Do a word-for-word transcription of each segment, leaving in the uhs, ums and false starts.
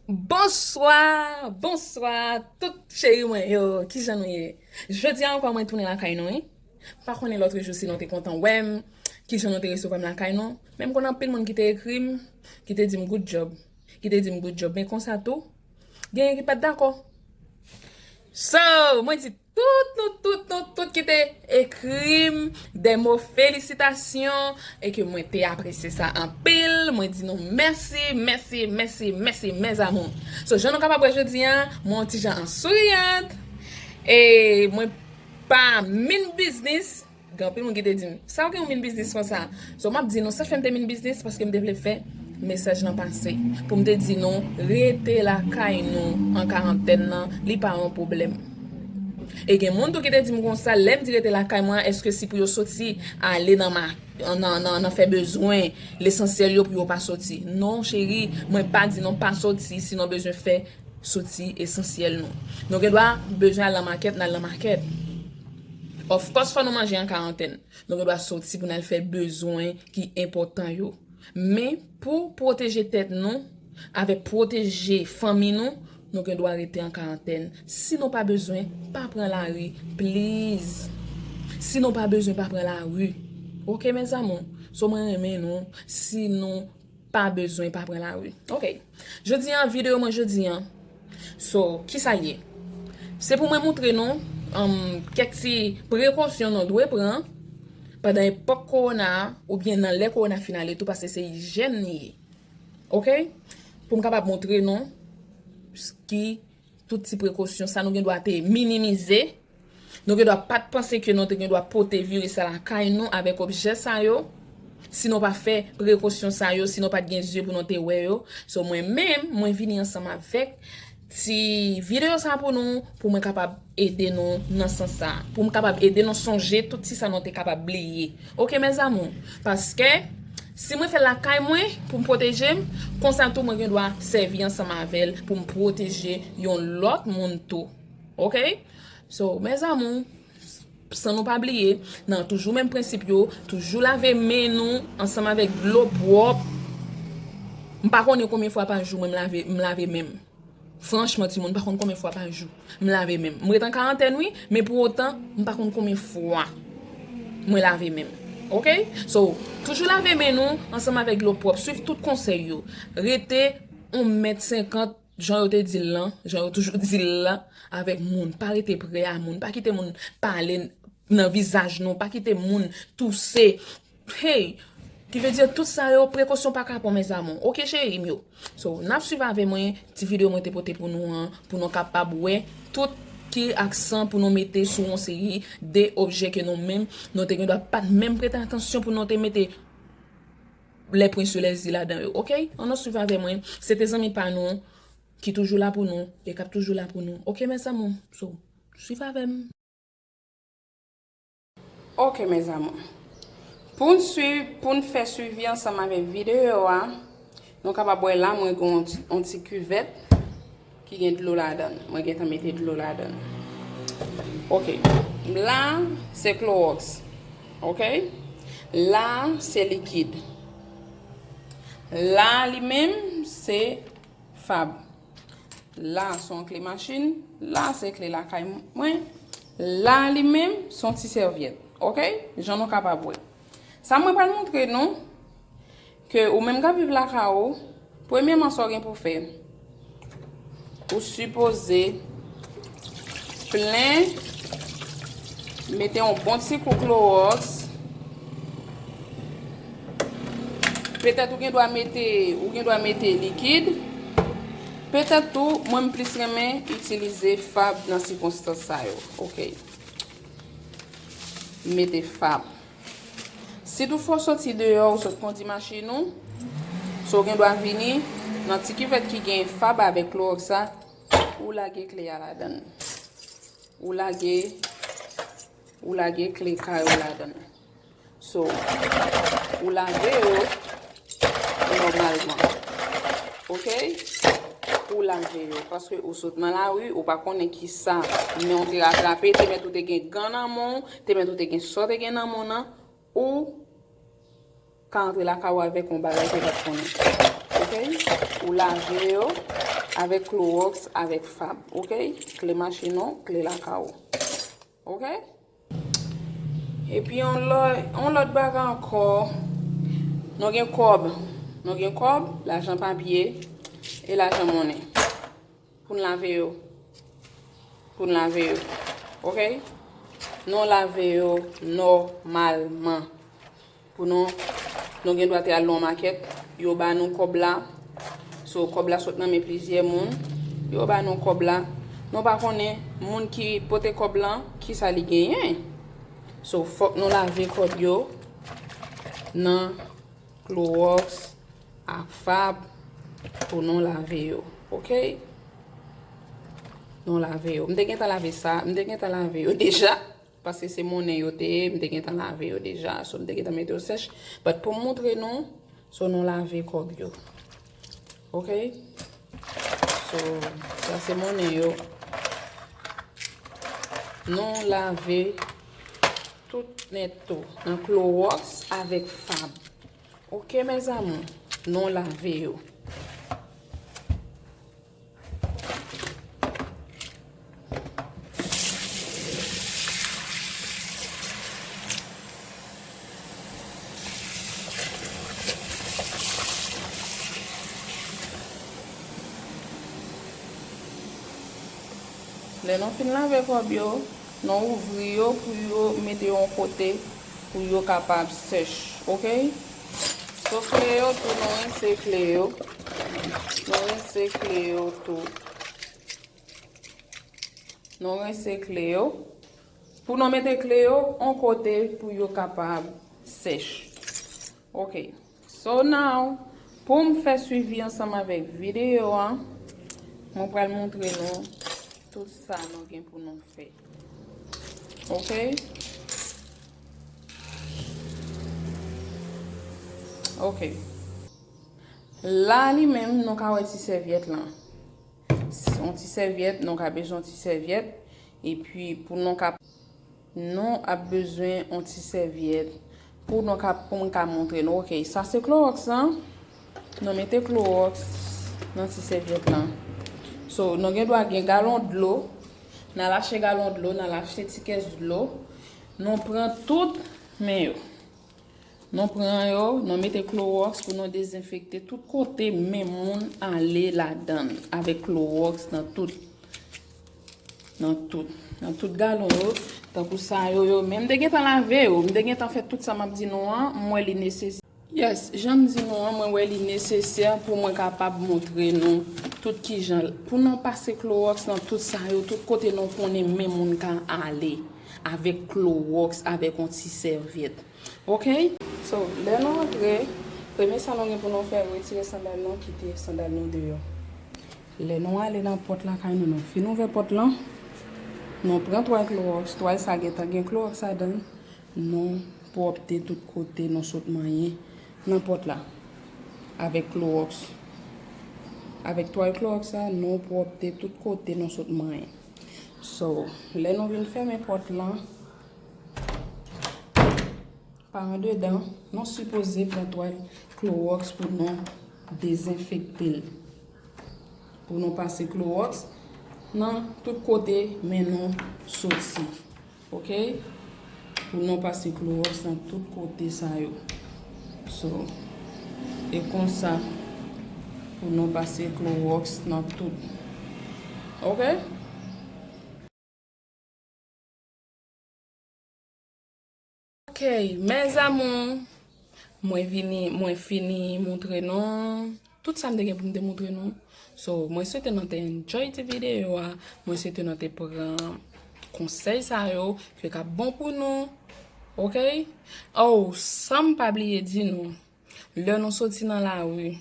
Bonswa, bonswa, tout cheri mwen yo, kijan nou ye? Jodi a ankò mwen tounen lakay nou, wi. M pa konnen lòt jou si nou te kontan wè m, kijan nou te resevwa m lakay nou. Men m konn anpil moun ki te ekri m, ki te di m good job, ki te di m good job. Men konsa tou, genyen ki pa t dakò. So, mwen di tout, tout, tout, tout, tout ki te ekri m de mo felisitasyon e ke mwen te apresye sa anpil. Mwen di nou mèsi, mèsi, mèsi, mèsi, mes amours. So, jan nou kapab wè jodi a, mwen yon ti jan an souriant e mwen pa mean business. Gen anpil moun ki te di m, "Sa w gen yon mean business konsa?" So, m ap di nou, sa fè m te mean business, paske m te vle fè mesaj lan pase. Pou m te di nou, rete lakay nou an karantèn nan, li pa yon pwoblèm. E gen moun tou ki te di m konsa, lè m di rete lakay mwen, èske si pou yo soti, ale nan ma-, nan, nan, nan fè bezwen, lesansyèl yo pou yo pa soti? Non, cheri, mwen pa di nou pa soti si nou bezwen fè soti esansyèl nou. Nou gen dwa bezwen al nan makèt, n al nan makèt. Of course, fò nou manje an karantèn. Nou gen dwa soti pou n al fè bezwen ki enpòtan yo. Men, pou pwoteje tèt nou, avèk pwoteje fanmi nou, nou gen dwa rete an karantèn. Si nou pa bezwen, pa pran lari, please. Si nou pa bezwen, pa pran lari. Oke, mes amours? So, mwen renmen nou. Si nou pa bezwen, pa pran lari. Oke. Jodi a, videyo mwen jodi a. So, kisa l ye? Se pou mwen montre nou, um, kèk ti prekosyon nou dwe pran pandan epòk kowona a, oubyen nan lè kowona fin ale tou, paske se ijyèn li ye. Oke? Pou m kapab montre nou s-, ki tout ti prekosyon sa nou gen dwa te minimize. Nou gen dwa pa t panse ke nou te gen dwa pote viris sa lakay nou avèk objè sa yo. Si nou pa fè prekosyon sa yo, si nou pa t gen zye pou nou te wè yo. So, mwen menm, mwen vini ansanm avèk ti videyo sa pou nou, pou mwen kapab ede nou nan sans sa. Pou m kapab ede nou sonje tout ti sa nou te kapab bliye. Oke, mes amours? Paske, si mwen fè l lakay mwen, pou m pwoteje m, konsa tou mwen gen dwa sèvi ansanm avè l pou m pwoteje yon lòt moun tou. Oke? So, mes amours, san nou pa bliye, nan toujou menm prensip yo, toujou lave men nou ansanm avèk dlo pwòp. M pa konnen konbyen fwa pa jou mwen m lave, m lave men m. Franchman, timoun, m pa konn konbyen fwa pa jou m lave men m. M ret an karantèn, wi, men pou otan, m pa konn konbyen fwa mwen lave men m. Oke? So, toujou lave men nou ansanm avèk dlo pwòp. Swiv tout konsèy yo. Rete yon mèt senkant, jan yo te di l lan, jan yo toujou di l la, avèk moun. Pa rete pre a moun. Pa kite moun pale nan vizaj nou. Pa kite moun touse. Hey! Ki vle di tout sa yo, prekosyon pa kapon, mes amours. Oke, cheri m yo? So, n ap swiv avè mwen, ti videyo mwen te pote pou nou an, pou nou kapab wè tout ki aksan pou nou mete sou yon seri de objè ke nou menm, nou te gen dwa pa t menm prete atansyon pou nou te mete les points sur les i ladan yo, oke? Ann nou swiv avè mwen. Se te zanmi pa nou ki toujou la pou nou e k ap toujou la pou nou. Oke, mes amours? So, swiv avè m. Oke, mes amours. Pou n swiv, pou n fè swivi ansanm avèk videyo a, nou kapab wè la, mwen gen yon ti, yon ti kivèt ki gen dlo ladan l. Mwen gentan mete dlo ladan l. Oke. La, se klowòks. Oke? La, se likid. La, li menm, se fab. La, se yon kle machin. La, se kle lakay mwen. La, li menm, se yon ti sèvyèt. Oke? Jan nou kapab wè. Sa mwen pral montre nou, ke ou menm k ap viv lakay ou, premyèman, sa w gen pou w fè, ou sipoze plen, mete yon bon ti kou klowòks. Petèt ou gen dwa mete, ou gen dwa mete likid. Petèt tou, mwen m plis renmen itilize fab nan sikonstans sa yo. Oke. Mete fab. Si toutfwa w soti deyò, ou sot kondi machin ou, so w gen dwa vini nan ti kivèt ki gen fab avèk klowòks la, ou lage kle a ladan l. Ou lage, ou lage kle kay ou ladan l. So, ou lave yo nòmalman. Oke? Ou lave yo. Paske ou sot nan lari, ou pa konnen ki sa men w te atrape, te mèt ou te gen gan nan men w, te mèt ou te gen sa w te gen nan men w nan, ou ka antre lakay ou avèk yon bagay ke w pa t konnen. Ou Ok? Ou lave yo avèk klowòks, avèk fab. Ok? Kle machin ou, kle lakay ou. Ok? Epi yon lò, yon lòt bagay ankò, nou gen kòb. Nou gen kòb, lajan papye, e lajan monnen. Pou n lave yo. Pou n lave yo. Ok? Nou lave yo nòmalman. Pou nou, nou gen dwa te al nan yon makèt, yo ba nou kòb la. So, kòb la sot nan men plizyè moun. Yo ba nou kòb la. Nou pa konnen moun ki pote kòb la, kisa li genyen. So, fòk nou lave kòb yo nan klowòks ak fab pou nou lave yo. Ok? Nou lave yo. M te gentan lave sa. M te gentan lave yo deja. Paske se monnen yo te ye, m te gentan lave yo deja. So, m te gentan mete yo sèch. But pou m montre nou, so nou lave kòb yo. Ok? So, sa se monnen yo. Nou lave tout nèt tou. Nan klowòks avèk fab. Ok, mes amours? Nou lave yo. Lè nou fin lave kòb yo, nou ouvri yo pou yo mete yon kote pou yo kapab sèch, ok? So kle yo tou, nou rense kle yo. Nou rense kle yo tou. Nou rense kle yo. Pou nou mete kle yo yon kote pou yo kapab sèch. Ok. So now, pou m fè swivi ansanm avèk videyo a, mwen pral montre nou tout sa nou gen pou nou fè. Ok? Ok. La li menm, nou ka wè ti sèvyèt lan. Yon ti sèvyèt, nou ka bezwen yon ti sèvyèt. Epi pou nou ka, nou ap bezwen yon ti sèvyèt. Pou nou ka, pou mwen ka montre nou. Ok, sa se klowòks lan. Nou mete klowòks nan ti sèvyèt lan. So, nou gen dwa gen galon dlo. N al achte galon dlo, n al achte ti kès dlo. Nou pran tout men yo. Nou pran yo, nou mete klowòks pou nou dezenfekte tout kote men moun ale ladan l avèk klowòks nan tout, nan tout, nan tout galon yo. Tankou sa yo, yo, men m te gentan lave yo, m te gentan fè tout sa m ap di nou an, m wè li nesesè. Yes, jan m di nou an, mwen wè li nesesè pou mwen kapab montre nou tout kijan, pou nou pase klowòks nan tout sa yo, tout kote nou konnen men moun ka ale avèk klowòks, avèk yon ti sèvyèt. Ok? So, lè nou antre, premye sa nou gen pou nou fè, retire sandal nou, kite sandal nou deyò. Lè nou ale nan pòt lakay nou, nou fin ouvè pòt lan, nou pran twal klowòks, twal sa gentan gen klowòks ladan l, nou pwòpte tout kote nou sot manyen nan pòt la avèk klowòks. Avèk twal klowòks sa, nou pwòpte tout kote nou sot manyen. So, lè nou vin fèmen pòt lan, pa andedan, nou sipoze pran twal klowòks pou nou dezenfekte l. Pou nou pase klowòks nan tout kote men nou soti. Ok? Pou nou pase klowòks nan tout kote sa yo. So, e konsa pou nou pase klowòks nan tout. Ok? Ok, mes amours, mwen vini, mwen fini montre nou tout sa m te gen pou m te montre nou. So, mwen swete nou te enjoy ti videyo a, mwen swete nou te pran konsèy sa yo, ke k ap bon pou nou, ok? Oh, san m pa bliye di nou, lè nou soti nan lari,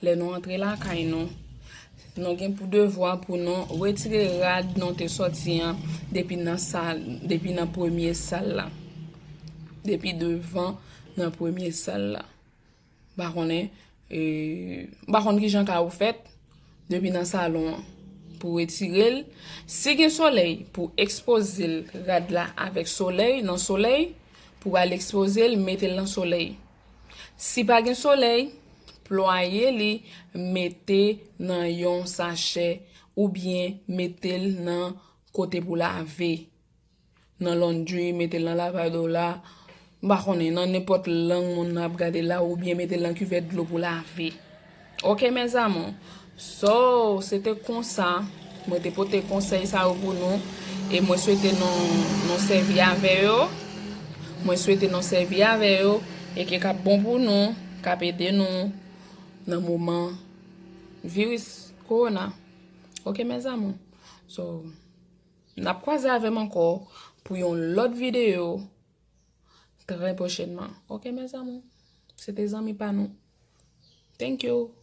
lè nou antre lakay nou, nou gen pou devwa pou nou retire rad nou te sòti an depi nan sal, depi nan premye sal la. Depi devan nan premye sal la. M pa konnen, e, m pa konn kijan ka ou fèt depi nan salon an pou retire l. Si gen solèy, pou ekspoze l, rad la avèk solèy, nan solèy, pou al ekspoze l, mete l nan solèy. Si pa gen solèy, plwaye li, mete nan yon sachè oubyen mete l nan kote pou lave. Nan laundry, mete l nan lavado la. M pa konnen, nan nenpòt lang moun nan ap gade la, oubyen mete l nan kivèt dlo pou lave. Ok, mes amours. So, se te konsa. Mwen te pote konsèy sa yo pou nou. E mwen swete nou, nou sèvi avè yo. Mwen swete nou sèvi avè yo. E ke k ap bon pou nou, k ap ede nou nan moman viris korona. Ok, mes amours. So, n ap kwaze avè m ankò pou yon lòt videyo trè pwochènman. Ok, mes amours. Se te zanmi pa nou. Thank you.